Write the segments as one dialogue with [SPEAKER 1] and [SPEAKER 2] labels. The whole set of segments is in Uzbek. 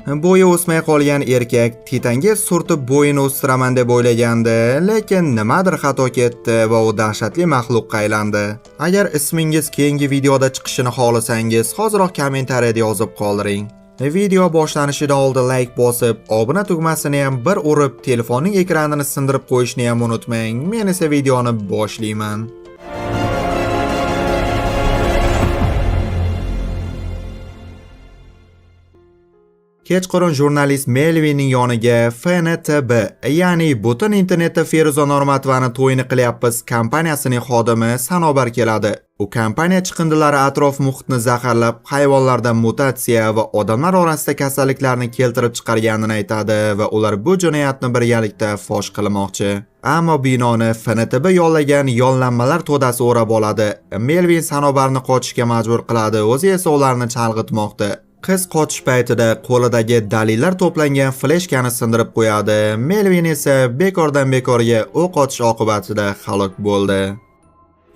[SPEAKER 1] Bo'yi o'smay qolgan erkak titanga surtib bo'yini o'stiraman deb o'ylagandi, lekin nimadir xato ketdi va u dahshatli maxluqqa aylandi. Agar ismingiz keyingi videoda chiqishini xohlasangiz, hoziroq kommentariyada yozib qoldiring. Video boshlanishidan oldin like bosib, obuna tugmasini ham bir urib, telefonning ekranini sindirib qo'yishni ham unutmang. Men esa videoni boshlayman. Kechqurun jurnalist Melvinning yoniga FNTB, ya'ni butun internetda Feruza Normatovani to'yini qilyapmiz kompaniyasining xodimi Sanobar keladi. U kompaniya chiqindilari atrof muhitni zaharlab, hayvonlarda mutatsiya va odamlar orasida kasalliklarni keltirib chiqarganini aytadi va ular bu jinoyatni birgalikda fosh qilmoqchi. Ammo binoni FNTB yollagan yollanmalar to'dasi o'rab oladi. Melvin Sanobarni qochishga majbur qiladi, o'zi esa ularni chalg'itmoqda. Qiz qochish paytida qo'lidagi dalillar to'plangan fleshkani sindirib qo'yadi. Melvin esa bekordan bekorga o'q otish oqibatida halok bo'ldi.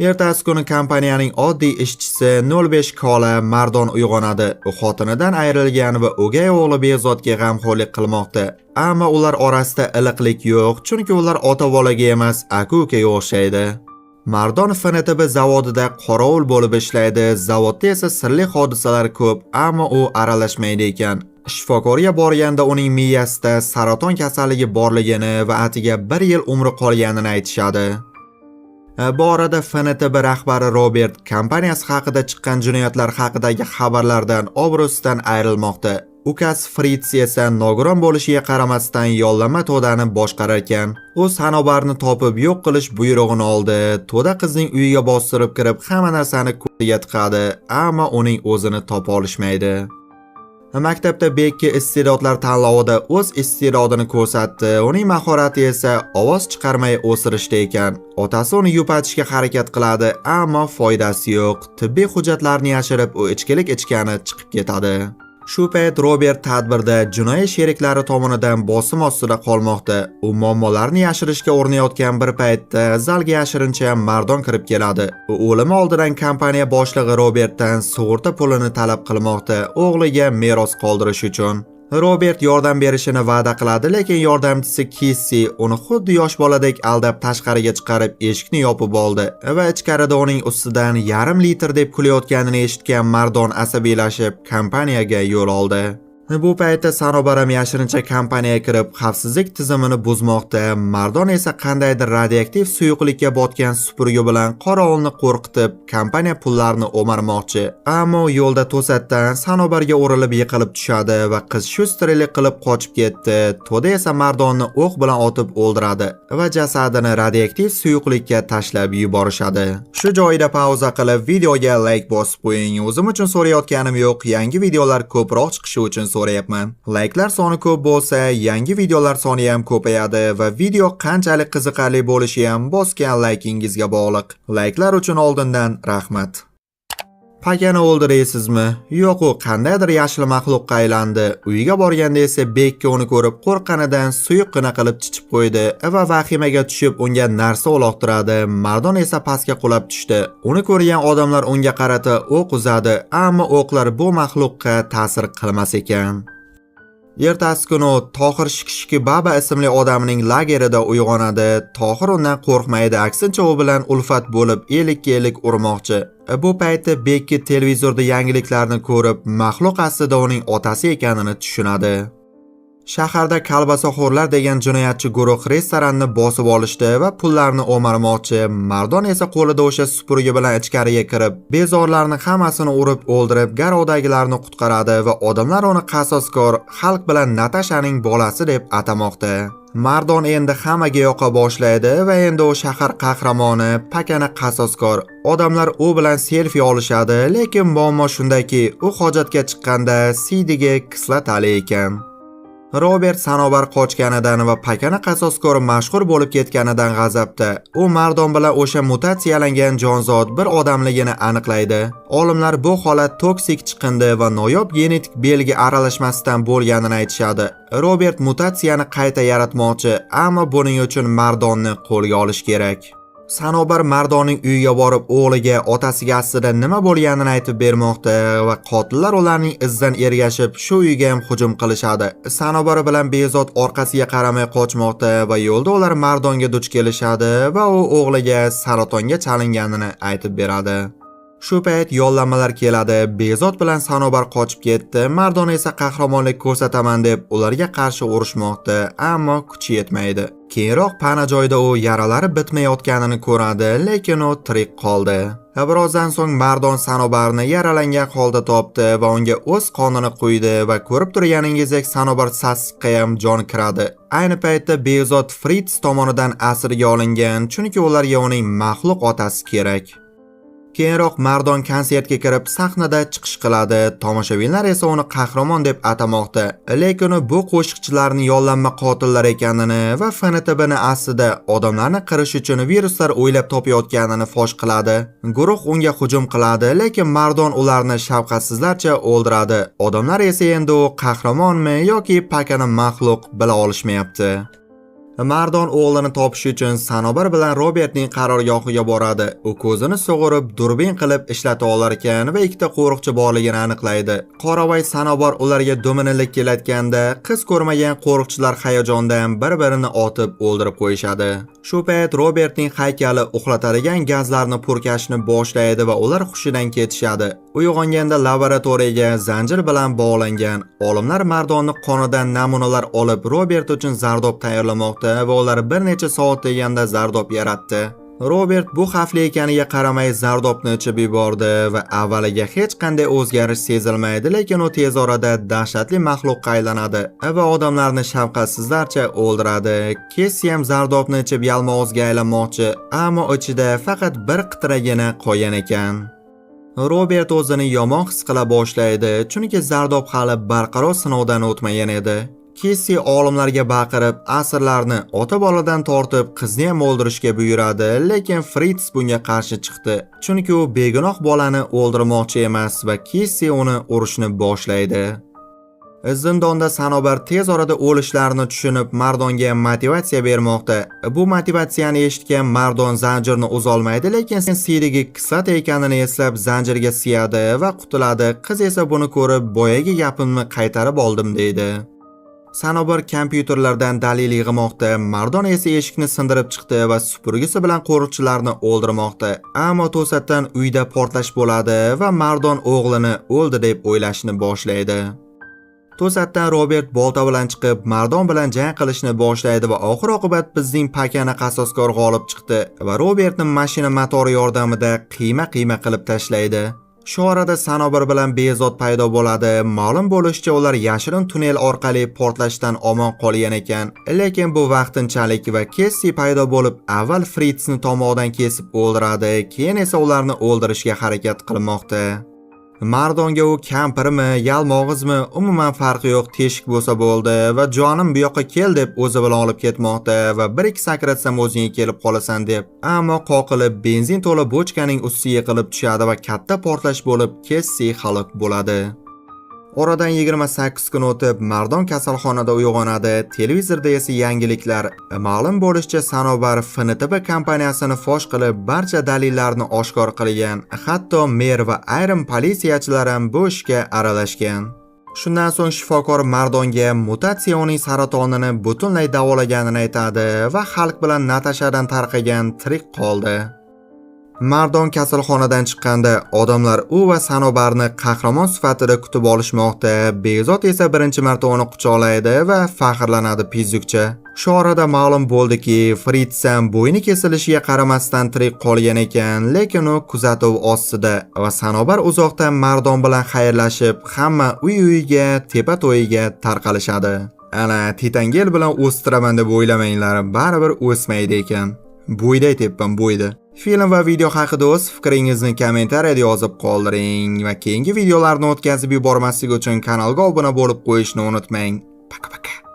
[SPEAKER 1] Ertasi kuni kompaniyaning oddiy ishchisi 05 Kola Mardon uyg'onadi. U xotinidan ayrilgan va o'gay o'g'li Behzodga g'amxo'rlik qilmoqda. Ammo ular orasida iliqlik yo'q, chunki ular ota-bolaga emas, aka-ukaga o'xshaydi. Mardon FNTB zavodida qorovul bo'lib ishlaydi. Zavodda esa sirli hodisalar ko'p, ammo u aralashmaydi ekan. Shifokorga borganda uning miyasida saraton kasalligi borligini va atiga 1 yil umri qolganini aytishadi. Bu orada FNTB rahbari Robert kompaniyasi haqida chiqqan jinoyatlar haqidagi xabarlardan obro'sidan ayrilmoqda. Ukasi Fritz esa nogiron bo'lishiga qaramasdan yollanma to'dani boshqarar ekan. U Sanobarni topib yo'q qilish buyrug'ini oldi. To'da qizning uyiga bostirib kirib hamma narsani ko'tiga tiqadi, ammo uning o'zini topa olishmaydi. Maktabda Bekki iste'dodlar tanlovida o'z iste'dodini ko'rsatdi. Uning mahorati esa ovoz chiqarmay o'sirishda ekan. Otasi uni yupatishga harakat qiladi, ammo foydasi yo'q. Tibbiy hujjatlarni yashirib, u ichkilik ichgani chiqib ketadi. Shu payt Robert tadbirda jinoiy sheriklari tomonidan bosim ostida qolmoqda. U muammolarni yashirishga urinayotgan bir paytda zalga yashirincha Mardon kirib keladi. U o'limi oldidan kompaniya boshlig'i Robertdan sug'urta pulini talab qilmoqda, o'g'liga meros qoldirish uchun. Robert yordam berishini va'da qiladi, lekin yordamchisi Kissi uni xuddi yosh boladek aldab tashqariga chiqarib eshikni yopib oldi va ichkarida uning ustidan yarim litr deb kulayotganini eshitgan Mardon asabiylashib kompaniyaga yo'l oldi. Bu paytda Sanobar ham yashirincha kompaniyaga kirib xavfsizlik tizimini buzmoqda. Mardon esa qandaydir radioaktiv suyuqlikka botgan supurgi bilan qorovulni qo'rqitib, kompaniya pullarini o'marmoqchi. Ammo yo'lda to'satdan Sanobarga urilib yiqilib tushadi va qiz shustrlik qilib qochib ketdi. To'da esa Mardonni o'q bilan otib o'ldiradi va jasadini radioaktiv suyuqlikka tashlab yuborishadi. Shu joyida pauza qilib videoga like bosib qo'ying. O'zim uchun so'rayotganim yo'q, yangi videolar ko'proq chiqishi uchun so'rayapman. Likelar soni ko'p bo'lsa, yangi videolar soni ham ko'payadi va video qanchalik qiziqarli bo'lishi ham bosgan likingizga bog'liq. Likelar uchun oldindan rahmat. Pakani o'ldireysizmi? Yo'q, u qandaydir yashil maxluqqa aylandi. Uyiga borganda esa Bekki uni ko'rib qo'rqqanidan suyuqqina qilib chichib qo'ydi va vahimaga tushib unga narsa uloqtiradi. Mardon esa pastga qulab tushdi. Uni ko'rgan odamlar unga qarata o'q uzadi, ammo o'qlar bu maxluqqa ta'sir qilmas ekan. Ertasi kuni u Tohir Shikishki Baba ismli odamning lagerida uyg'onadi. Tohir undan qo'rqmaydi, aksincha u bilan ulfat bo'lib ellikka-ellik urmoqchi. Bu paytda Bekki televizorda yangiliklarni ko'rib, maxluq aslida uning otasi ekanini tushunadi. Shaharda kalbasaxo'rlar degan jinoyatchi guruh restoranni bosib olishdi va pullarni o'marmoqchi. Mardon esa qo'lida o'sha supurgi bilan ichkariga kirib, bezorlarni hammasini urib o'ldirib, garovdagilarni qutqaradi va odamlar uni qasoskor, Xalk bilan Natashaning bolasi deb atamoqda. Mardon endi hammaga yoqa boshlaydi va endi u shahar qahramoni, pakana qasoskor. Odamlar u bilan selfi olishadi, lekin muammo shundaki, u hojatga chiqqanda siydiga kislotali ekan. Robert Sanobar qochganidan va pakana qasoskor mashhur bo'lib ketganidan g'azabda. U Mardon bilan o'sha mutatsiyalangan jonzot bir odamligini aniqlaydi. Olimlar bu holat toksik chiqindi va noyob genetik belgi aralashmasidan bo'lganini aytishadi. Robert mutatsiyani qayta yaratmoqchi, ammo buning uchun Mardonni qo'lga olish kerak. Sanobar Mardonning uyiga borib, o'g'liga otasiga aslida nima bo'lganini aytib bermoqda va qotillar ularning izidan ergashib, shu uyga ham hujum qilishadi. Sanobar bilan Bezod orqasiga qaramay qochmoqda va yo'lda ular Mardonga duch kelishadi va u o'g'liga saratonga chalinganini aytib beradi. Shu payt yollanmalar keladi. Bezod bilan Sanobar qochib ketdi. Mardon esa qahramonlik ko'rsataman deb ularga qarshi urushmoqda, ammo kuchi yetmaydi. Keyinroq pana joyda u yaralari bitmayotganini ko'radi, lekin u tirik qoldi. Birozdan so'ng Mardon Sanobarni yaralangan holda topdi va unga o'z qonini quydi va ko'rib turganingizdek Sanobar sassiqqa ham jon kiradi. Ayni paytda Bezod Fritz tomonidan asirga olingan, chunki ularga uning maxluq otasi kerak. Keyinroq Mardon konsertga kirib sahnada chiqish qiladi. Tomoshabinlar esa uni qahramon deb atamoqda. Lekin u bu qo'shiqchilarning yollanma qotillar ekanini va FNTBni aslida odamlarni qirish uchun viruslar o'ylab topayotganini fosh qiladi. Guruh unga hujum qiladi, lekin Mardon ularni shafqatsizlarcha o'ldiradi. Odamlar esa endi u qahramonmi yoki pakana maxluq bila olishmayapti. Mardon o'g'lini topish uchun Sanobar bilan Robertning qarorgohiga boradi. U ko'zini sug'urib, durbin qilib ishlata olar ekan va ikkita qo'riqchi borligini aniqlaydi. Qoravoy Sanobar ularga dumini likillatganda, qiz ko'rmagan qo'riqchilar hayajondan bir-birini otib o'ldirib qo'yishadi. Shu payt Robertning haykali uxlatadigan gazlarni purkashni boshlaydi va ular hushidan ketishadi. Uyg'onganda laboratoriyaga zanjir bilan bog'langan. Olimlar Mardonni qonidan namunalar olib Robert uchun zardob tayyorlamoqda va ular bir necha soat deganda zardob yaratdi. Robert bu xavfli ekaniga qaramay zardobni ichib yubordi va avvaliga hech qanday o'zgarish sezilmaydi, lekin u tez orada dahshatli maxluqqa aylanadi va odamlarni shafqatsizlarcha o'ldiradi. Kessi ham zardobni ichib yalmog'izga aylanmoqchi, ammo ichida faqat bir qitragina qolgan ekan. Robert o'zini yomon his qila boshlaydi, chunki zardob hali barqaror sinovdan o'tmagan edi. Kessi olimlarga baqirib, asirlarni ota boladan tortib qizni ham o'ldirishga buyuradi, lekin Fritz bunga qarshi chiqdi. Chunki u begunoh bolani o'ldirmoqchi emas va Kessi uni urishni boshlaydi. Zindonda Sanobar tez orada o'lishlarini tushunib Mardonga motivatsiya bermoqda. Bu motivatsiyani eshitgan Mardon zanjirni uzolmaydi, lekin siydigi kislota ekanini eslab zanjirga siyadi va qutuladi. Qiz esa buni ko'rib, boyagi gapimni qaytarib oldim deydi. Sanobar kompyuterlardan dalil yig'moqda, Mardon esa eshikni sindirib chiqdi va supurgisi bilan qo'riqchilarni o'ldirmoqda. Ammo to'satdan uyda portlash bo'ladi va Mardon o'g'lini o'ldi deb o'ylashni boshlaydi. To'satdan Robert bolta bilan chiqib, Mardon bilan jang qilishni boshlaydi va oxir-oqibat bizning pakana qasoskor g'olib chiqdi va Robertni mashina motori yordamida qiyma-qiyma qilib tashlaydi. Shu orada Sanobar bilan Bezod paydo bo'ladi. Ma'lum bo'lishicha, ular yashirin tunnel orqali portlashdan omon qolgan ekan. Lekin bu vaqtinchalik va Kessi paydo bo'lib, avval Fritzni tomog'idan kesib o'ldiradi, keyin esa ularni o'ldirishga harakat qilmoqda. Mardonga u kampirmi, yalmog'izmi, umuman farqi yo'q, teshik bo'lsa bo'ldi va jonim bu yoqqa kel deb o'zi bilan olib ketmoqda va bir ikki sakratsam o'zingga kelib qolasan deb. Ammo qoqilib benzin to'la bochkaning ustiga yiqilib tushadi va katta portlash bo'lib Kessi halok bo'ladi. Oradan 28 kun o'tib, Mardon kasalxonada uyg'onadi. Televizorda esa yangiliklar. Ma'lum bo'lishicha, Sanobar FNTB kompaniyasini fosh qilib, barcha dalillarni oshkor qilgan. Hatto mer va ayrim politsiyachilar ham bu ishga aralashgan. Shundan so'ng shifokor Mardonga mutatsiya uning saratonini butunlay davolaganini aytadi va Xalk bilan Natashadan tarqagan tirik qoldi. Mardon kasalxonadan chiqqanda odamlar u va Sanobarni qahramon sifatida kutib olishmoqda. Bezod esa birinchi marta uni quchoqlaydi va faxrlanadi pizzukcha. Shu orada ma'lum bo'ldiki, Fritz ham bo'yni kesilishiga qaramasdan tirik qolgan ekan, lekin u kuzatuv ostida va Sanobar uzoqdan Mardon bilan xayrlashib, hamma uy-uyiga, tepa to'yiga tarqalishadi. Ana, titangel bilan o'stiraman deb o'ylamanglar, baribir o'smaydi ekan. Bo'yda aytyapman, bo'yda. Film va video haqida o'z fikringizni kommentariyada yozib qoldiring va keyingi videolarni o'tkazib yubormaslik uchun kanalga obuna bo'lib qo'yishni unutmang. Пока-пока.